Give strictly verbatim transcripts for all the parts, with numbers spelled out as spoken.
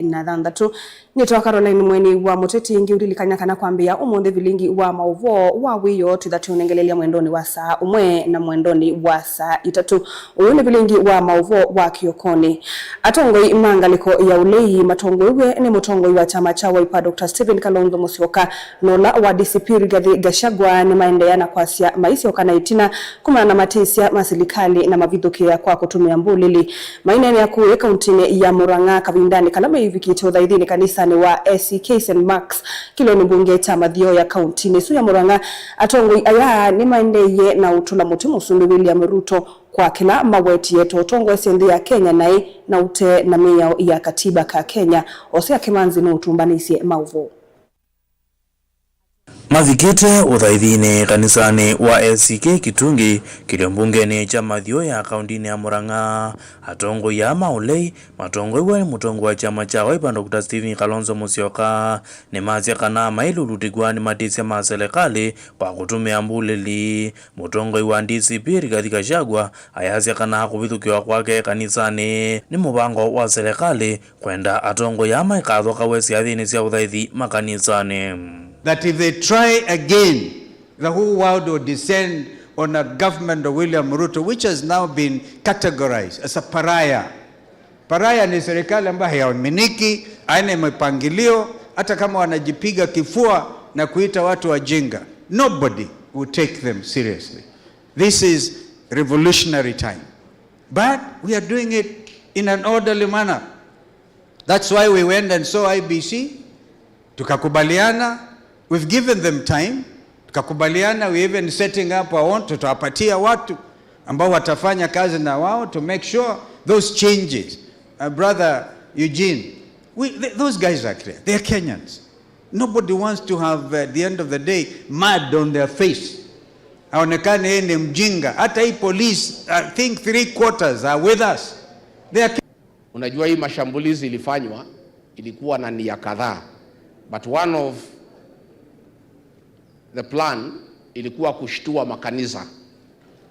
na thanthatũ. Nĩtwa Caroline Mweni wa Mũteti, ngĩũlilikany'a kana kwambĩĩa ũmũnthĩ vilingi wa maũvoo wa wĩoo twĩtha tũũnengelelya mwendonĩ wa saa ũmwe na mwendonĩ wa saa itatũ. Ũyũ nĩ vilingi wa maũvoo wa kĩokonĩ. Atongoi ma ngalĩko ya ũlei matongoew'e nĩ mũtongoi wa kyama kya Wiper, Doctor Stephen Kalonzo Musyoka, na ũla wa D C P Rigathi Gachagua nĩmaendeea na kwasya maisyoka na ĩtina kumana na matĩsya ma silikalĩ na mavithũkĩĩa kwa kũtũmĩa mbũlĩli. Maineenea kũũ kauntinĩ ya Murang'a kavindanĩ kala meivikĩte ũthaithinĩ kanisanĩ wa A C K Saint Mark's kĩlonĩ mbunge kya Mathioya kauntinĩ ĩsu ya Murang'a. Atongoi aya nĩmaendeeie na ũtũla mũtĩ Mũsumbĩ William Ruto kwa kĩla mawetie ta ũtongoesye nthĩ ya Kenya naĩ na ũtee na mĩao ya katiba ka Kenya. Hosea Kĩmanzi nũũtũmbanĩisye maũvoo. Mavikĩte ũthaithinĩ kanisanĩ wa A C K Kitungi, kĩlio mbungenĩ kya Mathioya kauntinĩ ya Murang'a. Atongoi aa ma ũlei matongoew'e nĩ mũtongoi wa kyama kya Wiper, Doctor Stephen Kalonzo Musyoka, nĩmasya kana mailulutĩkw'a nĩ matĩsya ma selekalĩ kwa kũtũmĩa mbũlĩli. Mũtongoi wa D C P Rigathi Gachagua ayasya kana kũvithũkĩwa kwake kanisanĩ nĩ mũvango wa selekalĩ kwenda atongoi aa maikathokawe syathĩnĩ sya ũthaithi makanisanĩ. That if they try again, the whole world will descend on a government of William Ruto, which has now been categorized as a pariah. Pariah ni serikali ambayo haiaminiki, haina mipangilio, hata kama wanajipiga kifua na kuita watu wajinga, nobody will take them seriously. This is revolutionary time. But we are doing it in an orderly manner. That's why we went and saw I B C, tukakubaliana, we've given them time, tukakubaliana, we even setting up our own, tutawapatia watu ambao watafanya kazi na wao to make sure those changes. Uh, brother Eugene, we, th- those guys are clear. They are Kenyans. Nobody wants to have, uh, at the end of the day, mud on their face. Aonekane yeye ni mjinga. Hata hii police, I think three quarters are with us. They are Unajua, hii mashambulizi ilifanywa, ilikuwa na nia kadhaa, but one of the plan ilikuwa kushtua makanisa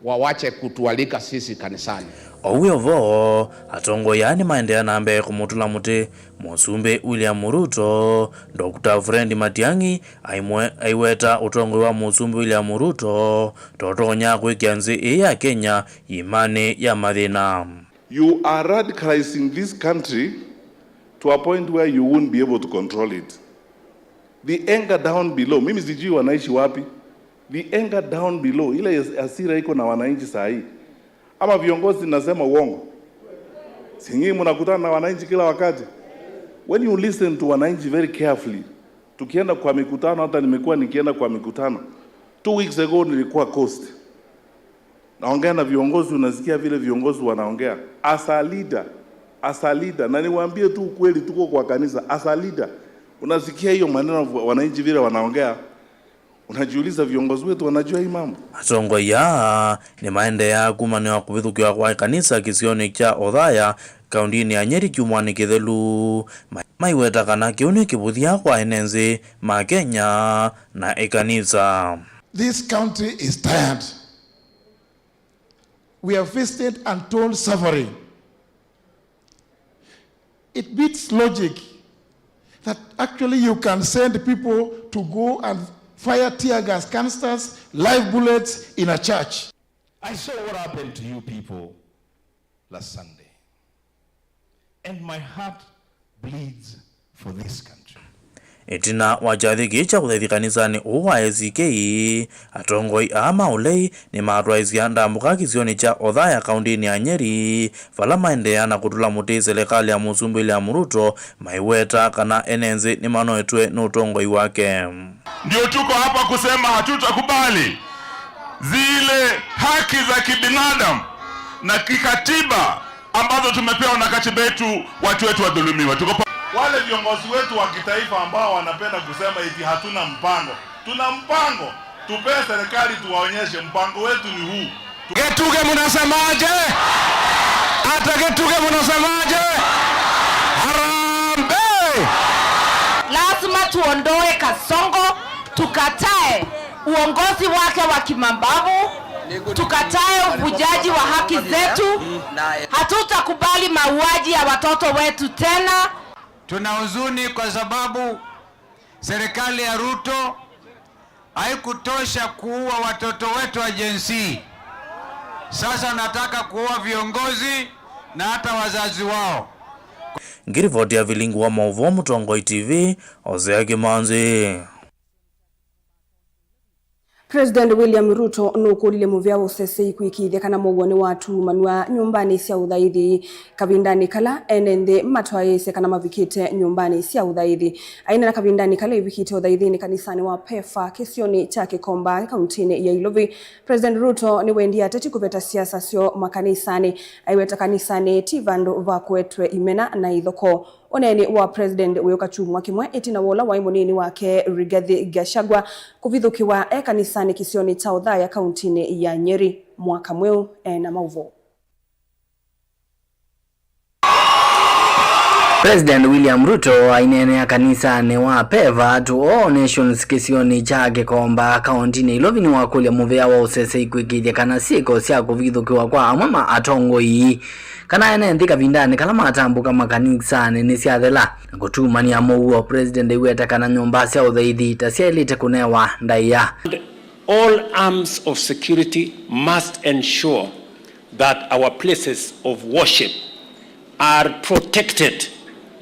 wawache kutualika sisi kanisani. O wĩ o vo, atongoi aa nĩmaendeea na mbee kũmũtũla mũtĩ Mũsumbĩ William Ruto. Doctor Fred Matiang'i aimwe- aiweta ũtongoi wa Mũsumbĩ William Ruto ta ũtonya kwĩkĩa nthĩ ĩĩ ya Kenya iĩmanĩ ya mathĩna. You are radicalizing this country to a point where you won't be able to control it. The anger down below, mimi sijui wanaishi wapi. The anger down below, ile hasira iko na wananchi saa hii. Ama viongozi nasema uongo? Si nyinyi mnakutana na wananchi kila wakati? When you listen to wananchi very carefully, tukienda kwa mikutano, hata nimekuwa nikienda kwa mikutano. Two weeks ago nilikuwa Coast. Naongea na viongozi, unasikia vile viongozi wanaongea. As a leader, as a leader, na niwaambie tu ukweli, tuko kwa kanisa. As a leader, unasikia hiyo maneno wananchi vile wanaongea, unajiuliza, viongozi wetu wanajua hii mambo? Atongoi aa nĩmaendeea kumanĩwa kũvithũkĩwa kwa ĩkanisa kĩsionĩ kya Othaya, kaũndĩnĩ ya Nyeri kyumwanĩ kĩthelu. Ma- maiweta kana kĩu nĩ kĩvũthya kwa ene nthĩ ma Kenya na ĩkanisa. This country is tired. We have visited untold suffering. It beats logic that actually you can send people to go and fire tear gas canisters, live bullets in a church. I saw what happened to you people last Sunday. And my heart bleeds for this country. Ĩtina wa kyathĩ kĩĩ kya ũthaithi kanisanĩ ũũ wa A C K, atongoi aa ma ũlei nĩmatwaĩsya ndambũka kĩsionĩ kya Othaya kaũndĩnĩ ya Nyeri, vala maendeea na kũtũla mũtĩ selekalĩ ya Mũsumbĩ William Ruto, maiweta kana ene nthĩ nĩmanoetwe nĩ ũtongoi wake. Ndio tuko hapa kusema hatutakubali zile haki za kibinadamu na kikatiba ambazo tumepewa na katiba yetu, watu wetu wadhulumiwa. Tuko pa- Wale viongozi wetu wa kitaifa ambao wanapenda kusema eti hatuna mpango, tuna mpango. Tupee serikali tuwaonyeshe mpango wetu ni huu. Getuge mnasemaje? Hata Getuge mnasemaje? Harambee! Lazima tuondoe Kasongo, tukatae uongozi wake wa kimabavu, tukatae uvujaji wa haki zetu. Hatutakubali mauaji ya watoto wetu tena. Tuna huzuni kwa sababu serikali ya Ruto haikutosha kuua watoto wetu wa Gen Z. Sasa nataka kuua viongozi na hata wazazi wao. Ngiripoti ya Vilingi wa Mauvoo, Mũtongoi T V, Hosea Kimanzi. President William Ruto nũkũlilye mũvĩa wa ũsesei kũĩkĩĩthya kana mũuo nĩwatumanw'a nyũmbanĩ sya ũthaithi kavindanĩ kala ene nthĩ matwaĩĩsye kana mavikĩte nyũmbanĩ sya ũthaithi. Aineena kavindanĩ kala evikĩte ũthaithinĩ kanisanĩ wa PEFA kĩsionĩ kya Kĩkomba, kauntinĩ ya Ilovi, President Ruto nĩwendie ateti kũveta siasa syoo makanisanĩ. Aiweta kanisanĩ ti vandũ va kũetwe imena na ithokoo. Ũneeni wa President wĩũka kyumwa kĩmwe ĩtina wa ũla waĩ mũnini wake Rigathi Gachagua kũvithũkĩwa e kanisanĩ kĩsionĩ kya Othaya, kauntinĩ ya Nyeri. Mwaka mweũ ena maũvoo. President William Ruto aineenea kanisanĩ wa PEFA to All Nations kĩsionĩ kya Kĩkomba, kauntinĩ Ilovi, nĩwakũlya mũvĩa wa ũsesei kũĩkĩĩthya kana syĩko sya kũvithũkĩwa kwa amwe ma atongoi kana ene nthĩ kavindanĩ kala matambũka makanisanĩ nĩsyathela na kũtumany'a mũuo. President aiweta kana nyũmba sya ũthaithi ta syaĩlĩte kũnewa ndaĩa. All arms of security must ensure that our places of worship are protected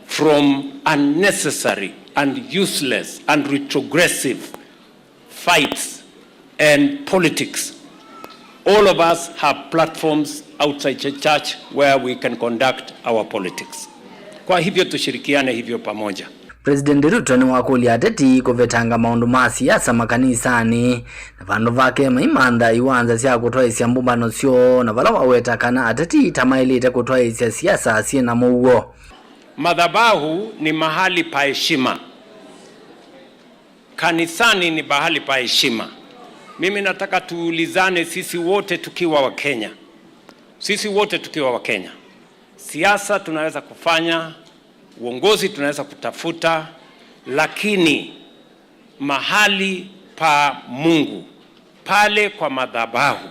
from unnecessary and useless and retrogressive fights and politics. All of us have platforms outside the church where we can conduct our politics. Kwa hivyo tushirikiane hivyo pamoja. President Ruto nĩwakũlya ateti kũvetanga maũndũ ma siasa makanisanĩ, na vandũ vake maimantha iwanza sya kũtwaĩsya mbũmbano syoo, na vala waweta kana ateti ta maĩlĩte kũtwaĩsya siasa syĩ na mũuo. Madhabahu ni mahali pa heshima. Kanisani ni pahali pa heshima. Mimi nataka tuulizane sisi wote tukiwa wa Kenya. Sisi wote tukiwa wa Kenya. Siasa tunaweza kufanya, uongozi tunaweza kutafuta, lakini mahali pa Mungu, pale kwa madhabahu,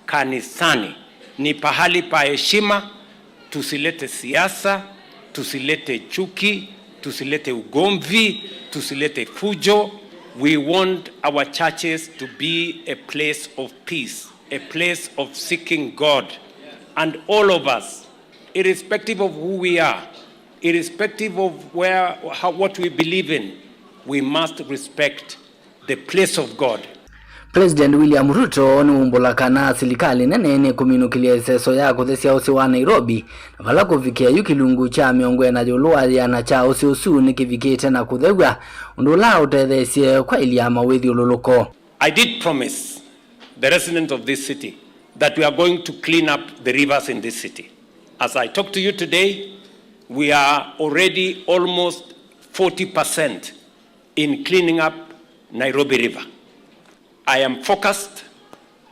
kanisani, ni pahali pa heshima. Tusilete siasa, tusilete chuki, tusilete ugomvi, tusilete fujo. We want our churches to be a place of peace, a place of seeking God. And all of us, irrespective of who we are, irrespective of where, how, what we believe in, we must respect the place of God. President William Ruto nĩwumbũla kana silikalĩ nene nĩkũminũkĩlya ĩseso ya kũthesya ũsĩ wa Nairobi, na vala kũvikĩa yu kĩlungu kya mĩongo ĩna ĩũlũ wa yĩana kya ũsĩ ũsu nĩkĩvikĩte na kũthew'a, ũndũ ũla ũtetheesye kwaĩlya mawĩthyũlũlũko. I did promise the residents of this city that we are going to clean up the rivers in this city. As I talk to you today, we are already almost forty percent in cleaning up Nairobi River. I am focused.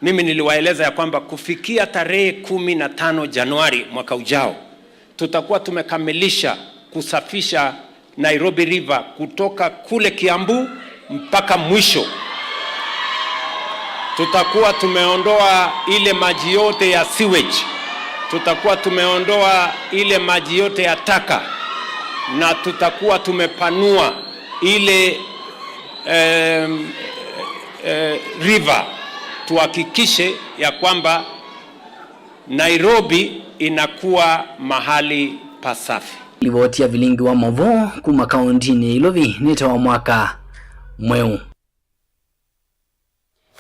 Mimi niliwaeleza ya kwamba kufikia tarehe kumi na tano Januari mwaka ujao, tutakuwa tumekamilisha kusafisha Nairobi River kutoka kule Kiambu mpaka mwisho. Tutakuwa tumeondoa ile maji yote ya sewage. Tutakuwa tumeondoa ile maji yote ya taka. Na tutakuwa tumepanua ile, em, eh, river. Tuhakikishe ya kwamba Nairobi inakuwa mahali pasafi. Livoti ya Vilingi wa Mauvoo kuma kauntinĩ ya Ilovi nĩtawa Mwaka Mweũ.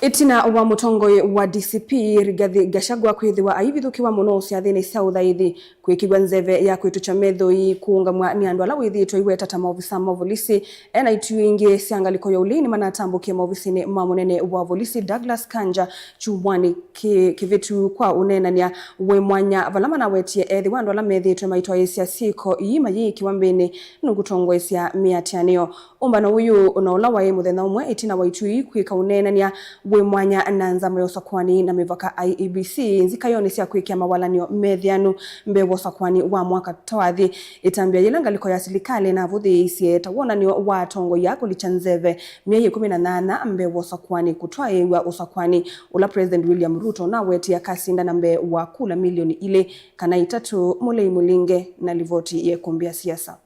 Ĩtina wa mũtongoi wa D C P Rigathi Gachagua kwĩthĩwa aivithũkĩwa mũno syathĩnĩ sya ũthaithi, kwĩkĩw'a nzeve ya kwĩtũkya methoi, kũũngamw'a nĩ andũ ala wĩthĩĩtwe aiweta ta maovisa ma volisi, ena ituĩ ingĩ sya ngalĩko ya ũlei nĩmanatambũkie maovisinĩ ma mũnene wa volisi Douglas Kanja kyumwanĩ kĩ-, kĩvĩtu kwa ũneenany'a wĩ mwanya, vala manawetie ethĩwa andũ ala methĩĩtwe maitwaĩĩsya syĩko ii mayĩĩkĩwa mbĩnĩ nũkũtongoesya mĩatĩanĩo. Ũmbano ũyũ, na ũla waĩ mũthenya ũmwe ĩtina wa ituĩ kwĩka ũneenany'a wĩ mwanya na nzama ya ũsakwani na mĩvaka I E B C nzikayonĩ sya kwĩkĩa mawalan'yo metheanu mbee wa ũsakwani wa mwaka twathi. Ĩtambya yĩla ngalĩko ya silikalĩ navũthĩĩisye ta wonany'o wa atongoi a kũlikya nzeve myei ĩkũmi na nyanya mbee wa ũsakwani kũtwaĩĩw'a ũsakwani ũla President William Ruto nawetie akasinda na mbee wa kula milioni ilĩ kana itatũ. Mũlei Mũlinge na livoti ya ĩkũmbĩ ya siasa.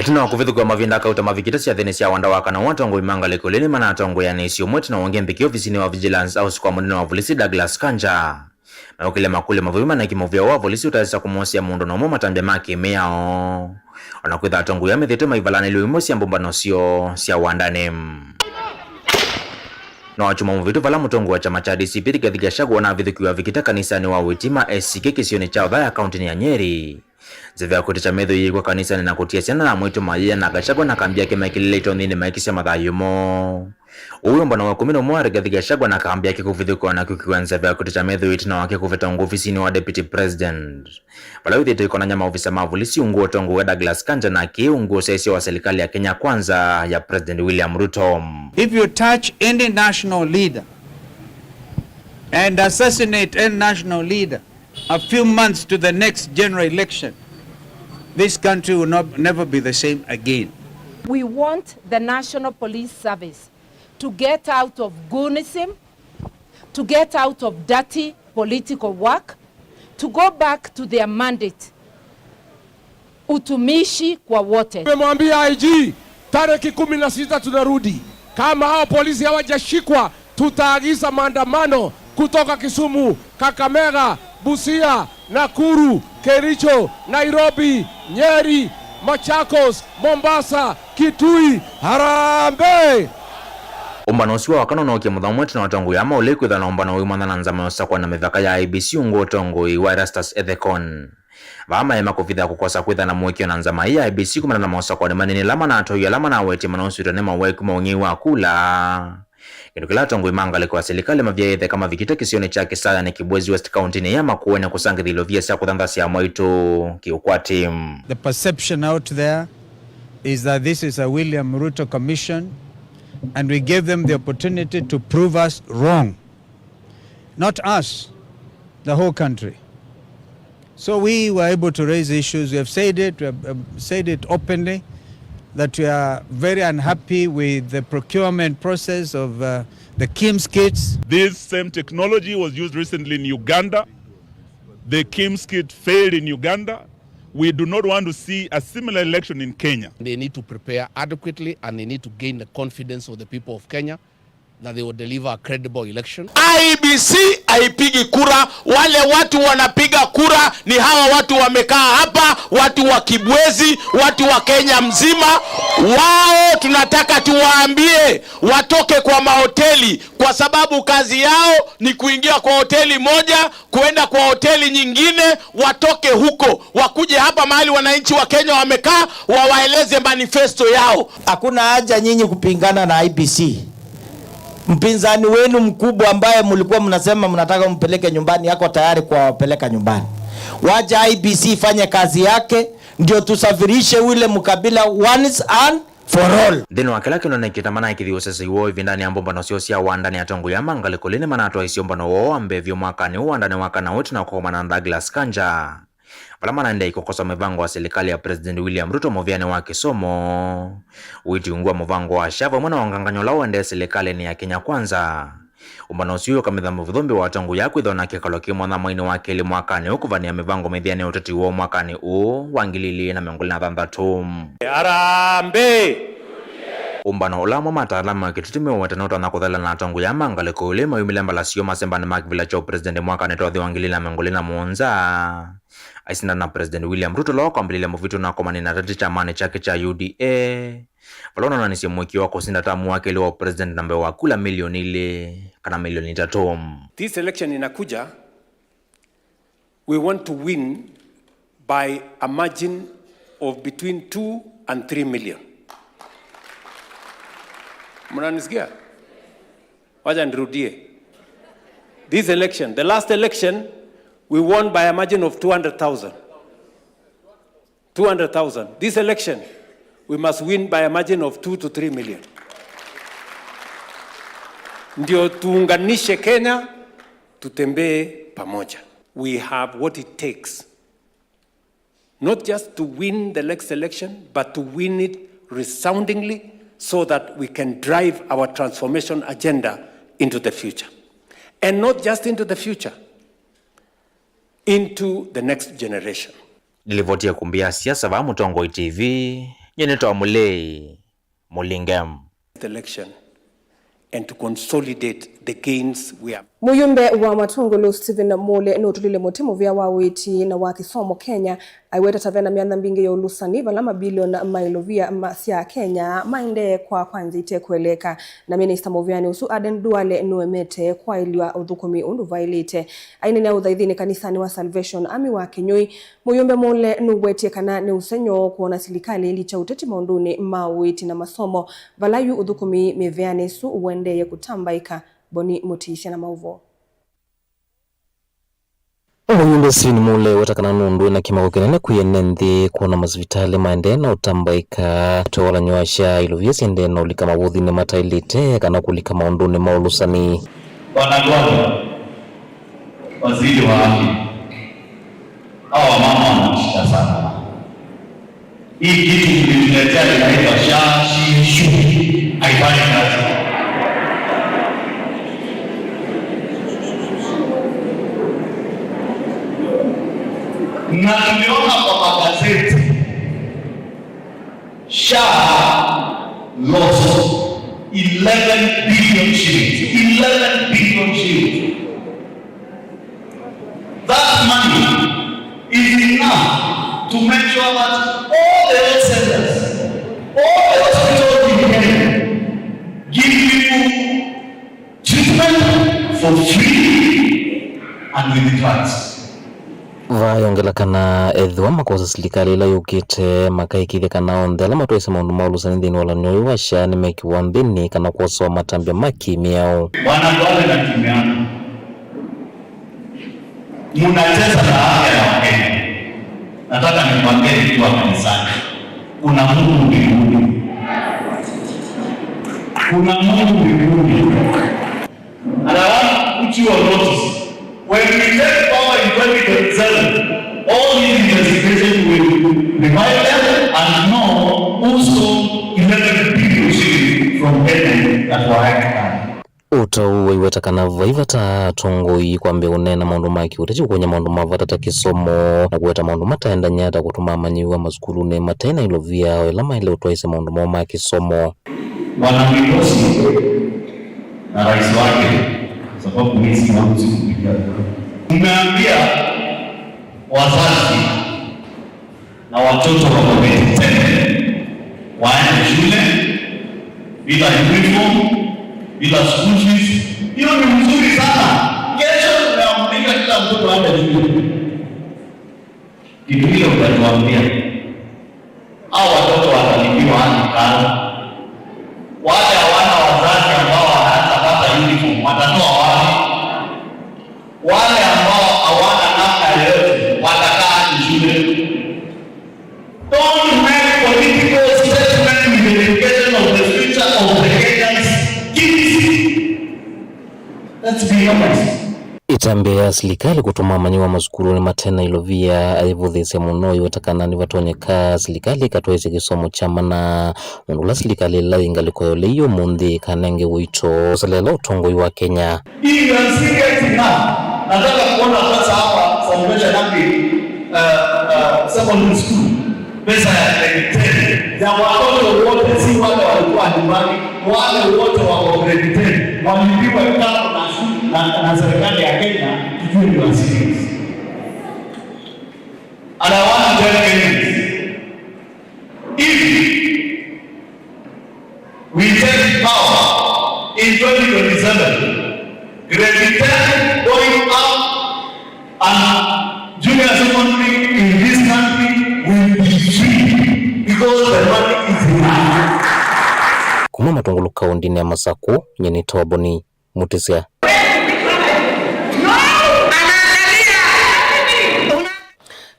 Ĩtina wa kũvĩthũkĩwa mavinda kauta mavikĩte syathĩnĩ sya wanda wa kana wa atongoi ma ngalĩko ĩlĩ nĩmanatongoeanĩisye ũmwe ĩtina wa ũngĩ mbikĩo ovisinĩ wa Vigilance House kwa mũnene wa volisi Douglas Kanja. Meũkĩlya makũlyo mavũthũ maneki mũvĩa wa volisi ũtaĩsa kũmosea mũndũ na ũmwe matambya ma kĩmĩao. O na kwĩtha atongoi aa methĩĩtwe maivalanĩlw'e imwe sya mbũmbano syoo sya wandanĩ. No akyumwa mũvĩtu vala mũtongoi wa kyama kya D C P Rigathi Gachagua navĩthũkĩwe avikĩte kanisanĩ wa Wĩtima A C K kĩsionĩ kya Othaya kaũntĩnĩ ya Nyeri. Nzeve ya kwĩtĩkya methĩo yĩĩkwa kanisanĩ na kũtia syana na amwaitũ mayĩa na Gachagua na kambi yake mekĩlĩle itonthĩnĩ maikĩsya mathayũ moo. Ũu wĩ ũmbano wa ĩkũmi na ũmwe wa Rigathi Gachagua na kambi yake kũvĩthũkĩwa na kũkiwa nzeve ya kwĩtĩkya methĩo ĩtina wake kũvĩta ũngũ ovisinĩ wa Deputy President, vala wĩthĩĩtwe ĩkonany'a maovisa ma volisi ungu wa ũtongoi wa Douglas Kanja na kĩĩ ungu ũsyaĩsya wa serikali ya Kenya Kwanza ya President William Ruto. If you touch any national leader and assassinate any national leader, a few months to the next general election, this country will not, never be the same again. We want the National Police Service to get out of goonism, to get out of dirty political work, to go back to their mandate. Utumishi kwa wote. Nimemwambia I G, tarehe kumi na sita tunarudi. Kama hao polisi hawajashikwa, tutaagiza maandamano kutoka Kisumu, Kakamega, Busia, Nakuru, Kericho, Nairobi, Nyeri, Machakos, Mombasa, Kitui. Harambee! Ũmbano ũsu wa wakana ũnookie mũthenya ũmwe ĩtina wa atongoi aa maũlei kwĩthĩwa na ũmbano wĩ mwanya na nzama ya ũsakũa na mĩvaka ya I E B C ungu wa ũtongoi wa Erastus Ethekon. Vaa maema kũvitha kũkosa kwĩthĩwa na mũĩkĩĩo na nzama ĩĩ ya I E B C kumana na maũsakũanĩ manini ala manatwaie ala manawetie manausũĩtwe nĩ maweku ma ũnyie wa kula. Kĩndũ kĩla atongoi ma ngalĩko ya silikalĩ mavyaĩĩtheka mavikĩte kĩsionĩ kya Kisaya nĩ Kibwezi West kaũntĩnĩ ya Makueni kũsangĩthya ilovia sya kũthanthasya amwaitũ kĩũkwati. The perception out there is that this is a William Ruto commission and we gave them the opportunity to prove us wrong. Not us, the whole country. So we were able to raise issues. We have said it, we have, uh, said it openly that we are very unhappy with the procurement process of, uh, the KIMS kits. This same technology was used recently in Uganda. The KIMS kit failed in Uganda. We do not want to see a similar election in Kenya. They need to prepare adequately and they need to gain the confidence of the people of Kenya that they will deliver a credible election. I E B C haipigi kura. Wale watu wanapiga kura ni hawa watu wamekaa hapa, watu wa Kibwezi, watu wa Kenya mzima. Wao tunataka tuwaambie watoke kwa mahoteli, kwa sababu kazi yao ni kuingia kwa hoteli moja, kuenda kwa hoteli nyingine, watoke huko, wakuje hapa mahali wananchi wa Kenya wamekaa, wawaeleze manifesto yao. Hakuna haja nyinyi kupingana na I E B C. Mpinzani wenu mkubwa ambaye mlikuwa mnasema mnataka mpeleke nyumbani, yako tayari kuwapeleka nyumbani. Wacha I E B C ifanye kazi yake, ndio tusafirishe ule mkabila once and for all. Nthĩnĩ wa kĩla kĩnonekete manaĩkĩthya ũsesei woo ĩvindanĩ ya mbũmbano syoo sya wandanĩ, atongoi aa ma ngalĩko ĩlĩ nĩmanatwaisye ũmbano woo wa mbee vyũ mwakanĩ ũũ wandanĩ wa kana ũũ ĩtina wa kũkomana na Douglas Kanja, vala manaendeea kũkosoa mĩvango ya silikalĩ ya President William Ruto mũvĩanĩ wa kĩsomo, ũiiti ungu wa mũvango wa SHA vamwe na wangangany'o ũla ũendee silikalĩnĩ ya Kenya Kwanza. Ũmbano ũsu ũkamĩtha mũvũthũ mbee wa atongoi aa kwĩthĩwa na kĩkalo kĩ mwanya mweinĩ wa kelĩ mwakanĩ ũũ kũvanĩa mĩvango mĩthĩanĩe ũteti woo mwakanĩ ũũ wa ngili ilĩ na mĩongo ĩlĩ na thanthatũ. Harambee! Ũmbano ũla amwe ma ataalamu ma kĩteti meũweta nũtonya kũthelana na atongoi aa ma ngalĩko ĩlĩ mayumĩle mbala syoo masembanĩ ma kĩvĩla kya ũpresident mwakanĩ twathi wa ngili ilĩ na mĩongo ĩlĩ na mũonza. Aisindana na President William Ruto ũla wakwambĩlĩlya mũvĩtu na akomanĩa na ateti kyamanĩ kyake kya U D A, vala ũnonanisye mũĩkĩĩo wa kũsinda tamu wa kelĩ wa ũpresident na mbee wa kula milioni ilĩ kana milioni itatũ. This election inakuja, we want to win by a margin of between two and three million. Mnanisikia? Wacha nirudie. This election, the last election, we won by a margin of two hundred thousand. Two hundred thousand. This election, we must win by a margin of two to three million. Ndio tuunganishe Kenya, tutembee pamoja. We have what it takes not just to win the next election, but to win it resoundingly so that we can drive our transformation agenda into the future. And not just into the future, into the next generation. Nĩlivoti ya kumbi ya siasa vaa Mũtongoi T V, Nyie nĩtawa Mũlĩi Mũlinge. Election and to consolidate the gains we have. Mũyũmbe wa Matungulu Stephen Mule nũtũlile mũtĩ mũvea wa ũiiti na wa kĩsomo Kenya, aiweta ta vena myanya mbingĩ ya ũlusani vala mabilioni ma ilovia ma sya Kenya maendee kwa kwa nzĩa ite kũeleeka, na minista mũvĩanĩ ũsu Aden Duale nũemete kwaĩlw'a ũthũkũmi ũndũ vaĩlĩte. Aineenea ũthaithinĩ kanisanĩ wa Salvation Army wa Kĩnyũi, Mũyũmbe Mule nũwetie kana nĩ ũsengy'o kwona silikalĩ ĩlikya ũteti maũndũnĩ ma ũiiti na masomo, vala yu ũthũkũmi mĩvĩanĩ ĩsu ũendeeye kũtambaĩka. Boni Mũtiisya na maũvoo. Mũyũmbe Stephen Mule weta kana nũndũ ena kĩmako kĩnene kwĩ ene nthĩ kwona masivitalĩ maendee na ũtambaĩka, tũvalany'o wa sya ilovia siendee na ũlika mavũthinĩ mataĩlĩte kana kũlika maũndũnĩ ma ũlusani. Bwana Duale, waziri wa afya, hawa wamama wana shida sana. Hii kitu mlituletea inaitwa sha shishu, haifanyi kazi. Na tuliona kwa magazeti, sha lost eleven billion shillings. Eleven billion shillings. That money is enough to make sure that all the health centers, all the hospitals in Kenya give people treatment for free and with drugs. Vayongela kana ethĩwa makosa silikalĩ ĩla yũkĩte, makaĩkĩĩthya kana onthe ala matwaĩsye maũndũ ma ũlusani nthĩnĩ wa ũlany'o ũyũ wa sha nĩmekĩwa nthĩnĩ kana kwosawa matambya ma kĩmĩao. Bwana Duale na timu yako, mnacheza na afya ya Wakenya. Nataka nikwambie nikiwa kanisani, kuna Mungu mbinguni. Kuna Mungu mbinguni. And I want to put you on notice. When we take power in twenty twenty-seven, all these investigations will revive them and know who stole eleven billion shillings from Kenya that were acted. Ũtau waiweta kana vai vata atongoi kwambĩa ũneena maũndũ ma kĩũteti, kũkũny'a maũndũ ma vata ta kĩsomo, na kũweta maũndũ mataendany'a ta kũtũma amanyĩw'a masukulunĩ mate na ilovia o ĩla maĩle ũtwaĩsya maũndũ moo ma kĩsomo. Bwana Mwigosi na rais wake, sababu mimi si wangu, sikupigia kura. Mmeambia wazazi na watoto wa grade ten waende shule bila uniform, bila school fees. Hiyo ni mzuri sana. Kesho tumeamrisha kila mtoto aende shule. Kitu ile utatuambia, hao watoto watalipiwa hadi karo. Wale hawana wazazi ambao wanaweza pata uniform, watatoa wapi? Wale ambao hawana namna yoyote watakaa hadi shule. Don't make political statement with the education of the future of the Kenyans kids. Let's be honest. Ĩtambya ya silikalĩ kũtũma amanyĩw'a masukulunĩ mate na ilovia ayĩvũthĩĩsya mũno, ĩweta kana nĩvatonyeka silikalĩ ĩkatwaĩsya kĩsomo kya mana. Mũndũ ũla silikalĩ ĩla yĩ ngalĩko ya ũlei ũmũnthĩ ĩkanenge ũito ũsalela ũtongoi wa Kenya. If you are serious enough, nataka kuona sasa hapa Salvation Army, uh, uh, secondary school, pesa ya grade ten ya watoto wote, si wale walikuwa nyumbani, wale wote wako grade ten walipiwe karo na, na, na serikali ya Kenya, tujue you are serious. And I want to tell Kenyans, if we take power in twenty twenty-seven, grade ten going up and junior secondary in this country will be free because the money is enough. Kuma Matungulu kaũndĩnĩ ya Masakũ, nyie nĩ Toboni Mutisya.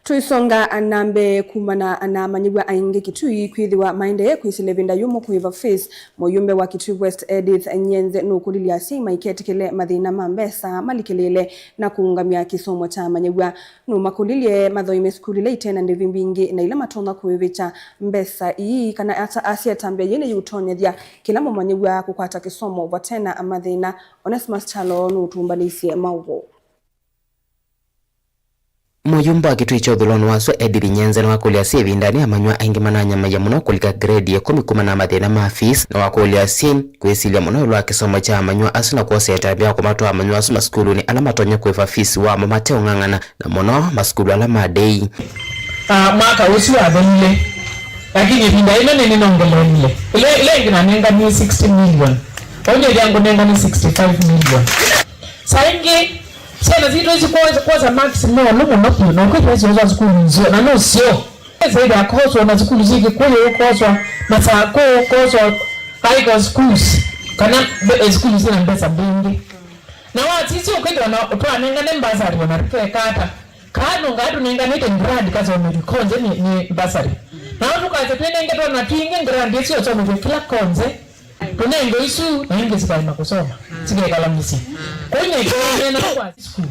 Tũisonga na mbee, kumana na amanyĩw'a aingĩ Kitui kwĩthĩwa maendee kwĩsĩla ĩvinda yũmũ kũĩva fees, mũyũmbe wa Kitui West Edith Nyenze nũkũlilye asyai maiketĩkĩle mathĩna ma mbesa malikĩlĩĩle na kũũngamya kĩsomo kya amanyĩw'a. Nũmakũlilye mathoime sukulu ila ite na ndĩvi mbingĩ na ila matonya kũĩvĩkya mbesa ii, kana ata asya ĩtambya yĩĩ nĩyĩũtonyethya kĩla mũmanyĩw'a kũkwata kĩsomo vate na mathĩna. Onesmus Kyalo nũtũmbanĩisye maũvoo. Mũyumba wa Kĩtui kya ũthũĩlonĩ wa Sua, Edith Nyenze, nĩwakũlya syĩ ĩvindanĩ amanyĩw'a aingĩ mananyamaĩa mũno kũlika grade ya ĩkũmi kumana na mathĩna ma fees, na wakũlya syĩ kwĩsilya mũno ĩũlũ wa kĩsomo kya amanyĩw'a asu na kwosa ĩtambya ya kũmatwaa amanyĩw'a asu masukulunĩ ala matonya kũĩva fees wamo mateũng'ang'ana, na mũno masukulu ala ma ndĩi. Ah, mwaka ũsu wathelile, lakini ĩvinda ĩno nĩnĩnongeleelile. Ĩla, ĩla ĩngĩ nanenganie sixty million. Ũnyĩthya ngũnenganie sixty-five million. Saa ingĩ, syana sitũ isu kwosa, kwosa marks meũlũ mũno vyũ, na ũkwĩthĩa syosa sukulu nzeo, na nũseo. Ĩsĩthĩa koswa na sukulu syĩ Kĩkũyũ, koswa Masakũ, koswa Igwa schools, kana mbe-, eh, sukulu syĩna mbesa mbingĩ. Na wasisya ũkwĩthĩwa na twanengane mbasari ona tũkeka ata. Kaa nũngaa tũnenganĩte grant kasomethw'e konze nĩ, nĩ mbasari. Nao tũkasya twĩnengetwe ona twingĩ grant ĩsu yosomethw'e kĩla konze. Tũnenge isu na ingĩ sikaema kũsoma, sikekala mũsyĩ. Kwoou nĩkĩonena kwa school.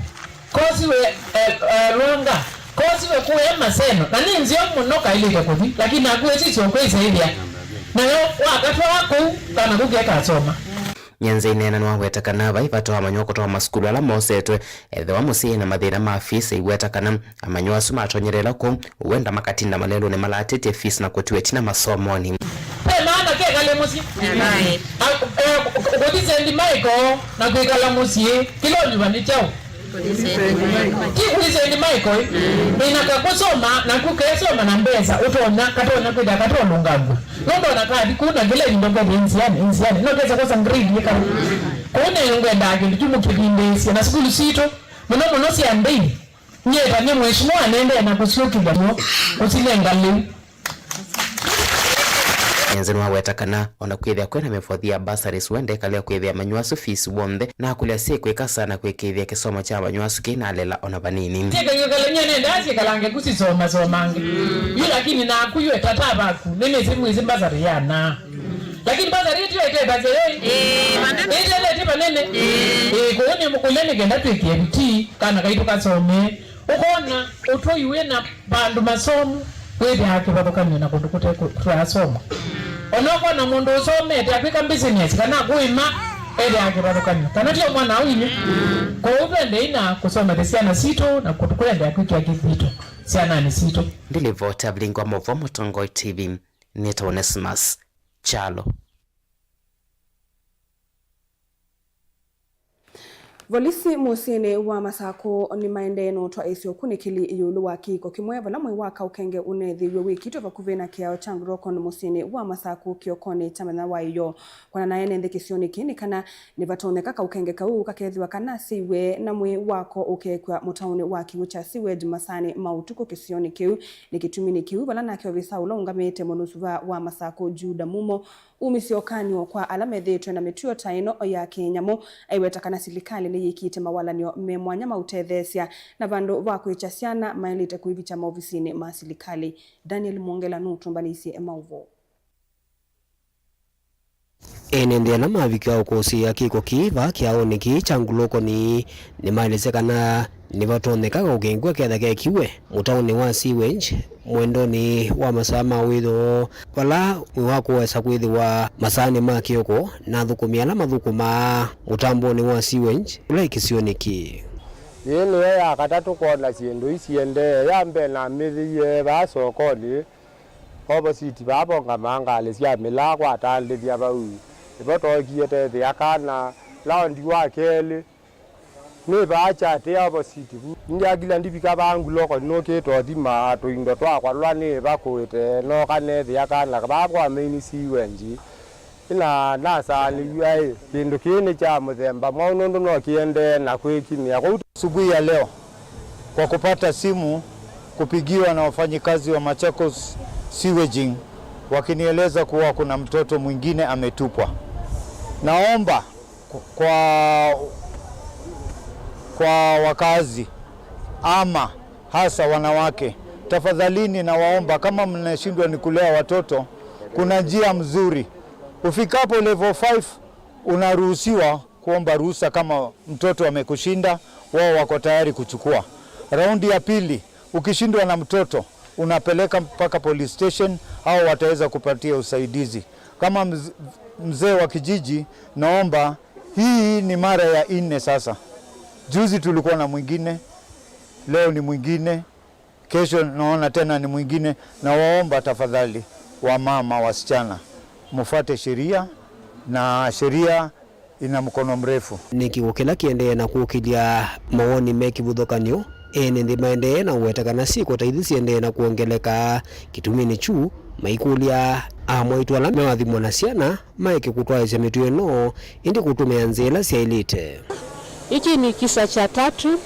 Kosiwe, eh, eh, Lwanga, kosiwe kũya Maseno, na nĩ nzeo mũno kaĩlĩte kũthi, lakini naku ĩsisya ũkwĩsĩĩthya. Nayo wakatwaa kũu, kana kũu kekasoma. Nyenze aineena nĩwaweta kana vai vata wa amanyĩw'a kũtwawa masukulu ala mosetwe, ethĩwa mũsyĩ na mathĩna ma fees, aiweta kana amanyĩw'a asu matonyerela kũu, wenda makatinda malelũnĩ malatĩtye fees na kũtiwa ĩtina masomonĩ. Ve maana kekale mũsyĩ. Aye. A-, e, kũthi Saint Michael na kwĩkala mũsyĩ, kĩla ũnyuva nĩ kyaũ? Kũthi Saint Michael. Ti kũthi Saint Michael, ĩ? Ĩna kakũsoma, naku kesoma na mbesa, ũtonya, katonya kwĩthĩa katolũngangw'a. Nũndũ ona kathi kũu na kĩla ĩvinda ũkethĩa nzianĩ, nzianĩ, no kesa kwosa grade yĩkaũ. Kwoou nĩ ngwendaa kĩndũ kyu mũkĩvindĩĩsye, na sukulu sitũ, mũno mũno sya ndĩi, nyie ta nĩ mheshimiwa nĩendee na kũsyũkĩlya mo, kũsinenga lĩu. Nyenze nĩwaweta kana ona kwĩthĩa kwĩna mĩvothi ya bursaries, we ndekalea kwĩthĩa amanyĩw'a asu fees w'onthe, na akũlya syĩ kwĩka sana kwĩkĩĩthya kĩsomo kya amanyĩw'a asu kĩinalela ona vanini. Syĩkanyũkalany'a nenda syĩkalange kũsisomasomange. Yu lakini naku yu etata vaku, nĩnĩsĩ mwĩsĩ mbasarĩ ya naa. Lakini mbasarĩ ĩtyo ĩtethasya yoi. Ĩĩ, vanene. Ĩtethetye vanene. Ĩĩ. Ĩĩ, kũu nĩ mũkũlya nĩ kenda twĩkĩe vitii, kana kaitũ kasome. Ũkona ũtũi wĩ na vandũ masomu, wĩthĩaa kĩvathũkany'o na kũndũ kũte kũ-, tũyasoma. Ona ũkona mũndũ ũsomete akwĩka business kana akũĩma, ethĩaa kĩvathũkany'o. Kana tyo mwana au inyu? Kwoou twendei na kũsomethya syana sitũ na kũtũ-, kũendea kwĩkĩa kĩthito syananĩ sitũ. Ndilivota Vilingi wa Maũvoo Mũtongoi T V, nĩtawa Onesmus Kyalo. Volisi mũsyĩnĩ wa Masakũ nĩmaendee na ũtwaĩĩsya ũkunĩkĩli ĩũlũ wa kĩko kĩmwe vala mwĩĩ wa kaũkenge ũneethĩiwe wĩkĩtwe vakuvĩ na kĩao kya Ngulokoni mũsyĩnĩ wa Masakũ kĩokonĩ kya mũthenya wa ĩyoo. Kwana na ene nthĩ kĩsionĩ kĩĩ nĩ kana nĩvatonyeka kaũkenge kau kakethĩwa kanasĩiwe na mwĩĩ wako ũkekw'a mũtaonĩ wa kĩw'ũ kya sewage masaanĩ ma ũtukũ kĩsionĩ kĩu. Nĩ kĩtuminĩ kĩu vala nake ovisa ũla ũngamĩte mũnusuvaa wa Masakũ Juda Mumo umisye ũkany'o kwa ala methĩĩtwe na mĩtuo ta ĩno ya kĩnyamũ, aiweta kana silikalĩ nĩyĩkĩte mawalany'o me mwanya ma ũtetheesya, na vandũ va kwĩkya syana maĩlĩte kũivikya maovisinĩ ma silikalĩ. Daniel Mwongela nũtũmbanĩisye maũvoo. Ene nthĩ ala mavikiwa ũkũsĩĩa kĩko kĩĩ vaa kĩaonĩ kĩĩ kya Ngulokoni nĩmaelesya kana nĩvatonyeka kaũkenge ketha kekiwe mũtaonĩ wa sewage mwendonĩ wa masaa ma wĩoo, vala mwĩĩ wako ũesa kwĩthĩwa masaanĩ ma kĩoko na athũkũmi ala mathũkũmaa mũtambonĩ wa sewage ũla wĩ kĩsionĩ kĩĩ. Yĩĩ nĩyo ya katatũ kwona syĩndũ ii siendee. Ya mbee namĩthĩie vaa sokonĩ, opposite vaa vongamaa ngalĩ sya mĩlaa kwatandĩthya vau. Nĩvo tookie teethĩa kana laundi wa kelĩ. Nĩ vaa kyatĩ opposite vu. Ndyakilya ndivika vaa Ngulokoni nũkĩte ũthima tũindo twakwa tũla nĩvakũĩte, nooka neethĩa kana vaa kwa main sewage. Ĩna nasaanĩw'a ĩ, kĩndũ kĩĩ nĩ kya mũthemba mwaũ nũndũ no kĩendee na kwĩkinyĩa kũu. Asubuhi ya leo kwa kupata simu kupigiwa na wafanyikazi wa Machakos Sewaging wakinieleza kuwa kuna mtoto mwingine ametupwa. Naomba kwa, kwa wakazi ama hasa wanawake, tafadhalini nawaomba, kama mnashindwa ni kulea watoto, kuna njia mzuri. Ufikapo level five, unaruhusiwa kuomba ruhusa kama mtoto amekushinda, wao wako tayari kuchukua. Raundi ya pili, ukishindwa na mtoto, unapeleka mpaka police station, hao wataweza kupatia usaidizi. Kama mz-, mzee wa kijiji, naomba, hii ni mara ya nne sasa. Juzi tulikuwa na mwingine, Leo ni mwingine, kesho naona tena ni mwingine. Na waomba tafadhali, wa mama, wasichana, mfuate sheria, na sheria ina mkono mrefu. Nĩ kĩw'ũ kĩla kĩendee na kũkĩlya mawoni me kĩvũthũkanyo, ene nthĩ maendee na ũweta kana syĩko ta ithi siendee na kwongeleka. Kĩtuminĩ kyu, maikũlya amwaitũ ala mewathimwa na syana maeke kũtwaĩsya mĩtuo ĩno, ĩndĩ kũtũmĩa nzĩa ila syaĩlĩte. Hiki ni kisa cha tatu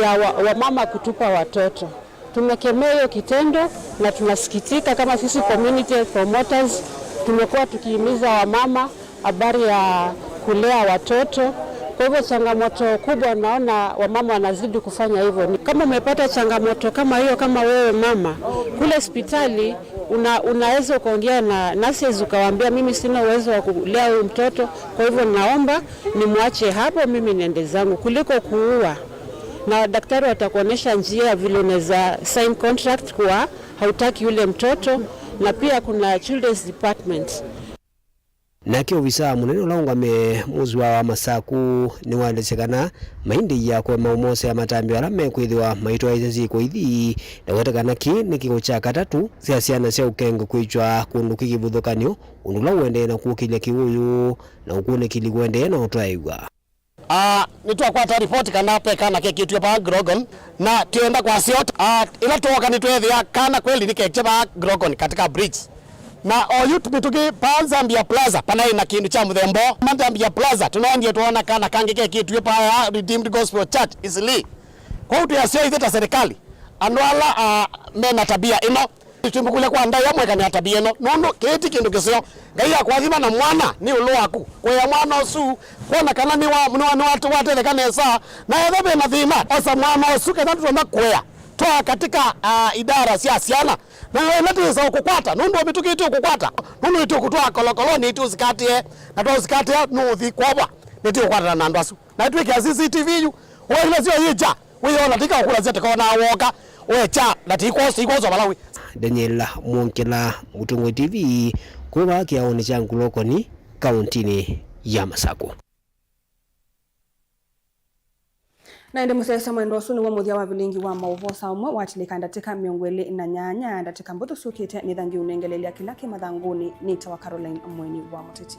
ya wa, wamama kutupa watoto. Tumekemea hiyo kitendo na tunasikitika kama sisi community health promoters tumekuwa tukihimiza wamama habari ya kulea watoto. Kwa hivyo changamoto kubwa naona wamama wanazidi kufanya hivyo. Ni kama umepata changamoto kama hiyo, kama wewe mama, kule hospitali una, unaweza ukaongea na nurses ukawaambia, "Mimi sina uwezo wa kulea huyu mtoto, kwa hivyo naomba nimwache hapo, mimi niende zangu," kuliko kuua. Na daktari watakuonyesha njia vile unaweza sign contract kuwa hautaki yule mtoto, na pia kuna children's department. Nake ovisaa mũnene ũla ũngamĩe mũsyĩ wa Wamasaku nĩwaelesya kana maindĩĩa kũema ũmosea matambya ala mekwĩthĩwa maitwaĩĩsya syĩko ithi, ndaweta kana kĩĩ nĩ kĩw'ũ kya katatũ sya syana sya ũkenge kwĩkya kũndũ kĩ kĩvũthũkanyo, ũndũ ũla ũendee na kũkĩlya kĩw'ũ ũyũ na ũkunĩkĩli kũendee na ũtwaĩw'a. Ah, nĩtwakwata ripoti kana ve kana kekĩtw'e vaa Grogon, na twĩenda kwasya ũu, ah, ĩla twooka nĩtweethĩa kana kweli nĩkekye vaa Grogon katika bridge. Na oyu mĩtũkĩ vaa Zambia Plaza, vanaĩ na kĩndũ kya mũthemba ũũ. Ma Zambia Plaza, tũnaendie twoona kana kangĩ kekĩtw'e vaa Redeemed Gospel Church, Eastleigh. Kwoou twĩasya ithyĩ ta serikali, andũ ala, ah, me na tabia ĩno, Nĩtwĩmbũkũlya kwa Ngai amwĩkanĩa tabia ĩno, nũndũ kĩĩ ti kĩndũ kĩseo. Ngai akũathima na mwana nĩ ĩũlũ waku. Kũea mwana ũsu, kwona kana nĩwa-, nĩwa-, nĩwa-, nĩwatetheka nesa, na ethĩwa ve na thĩna, osa mwana ũsu, kenda tũtonya kũea. Twaa katika, ah, idara sya syana. Na ĩla twĩsa ũkũkwata, nũndũ mĩtũkĩ ĩtĩ ũkũkwata, nũndũ ĩtĩ ũkũtwaa kolokolonĩ ĩtĩ ũsikatĩe, na twaũsikatĩa nũũthi kwovwa, nĩtĩ ũkwatana na andũ asu. Na twĩkĩa C C T V yu, woile syo yĩkya, wĩyona tika ũkũlasya tĩkonaa woka, wekya, na tikwosa, ikwosa vala wĩ. Daniel Mwongela, Mũtongoi T V, kuma kĩaonĩ kya Ngulokoni, kauntinĩ ya Masakũ. Na ĩndĩ mũsyaĩĩsya mwendwa, ũsu nĩw'o mũthya wa vilingi wa maũvoo saa ũmwe watilĩka ndatĩka mĩongo ĩlĩ na nyanya. Ndatĩka mbũthũ syũkĩte nĩthangi ũnengelelya kĩla kĩ mathangũnĩ. Nĩtawa Caroline Mweni wa Mũteti.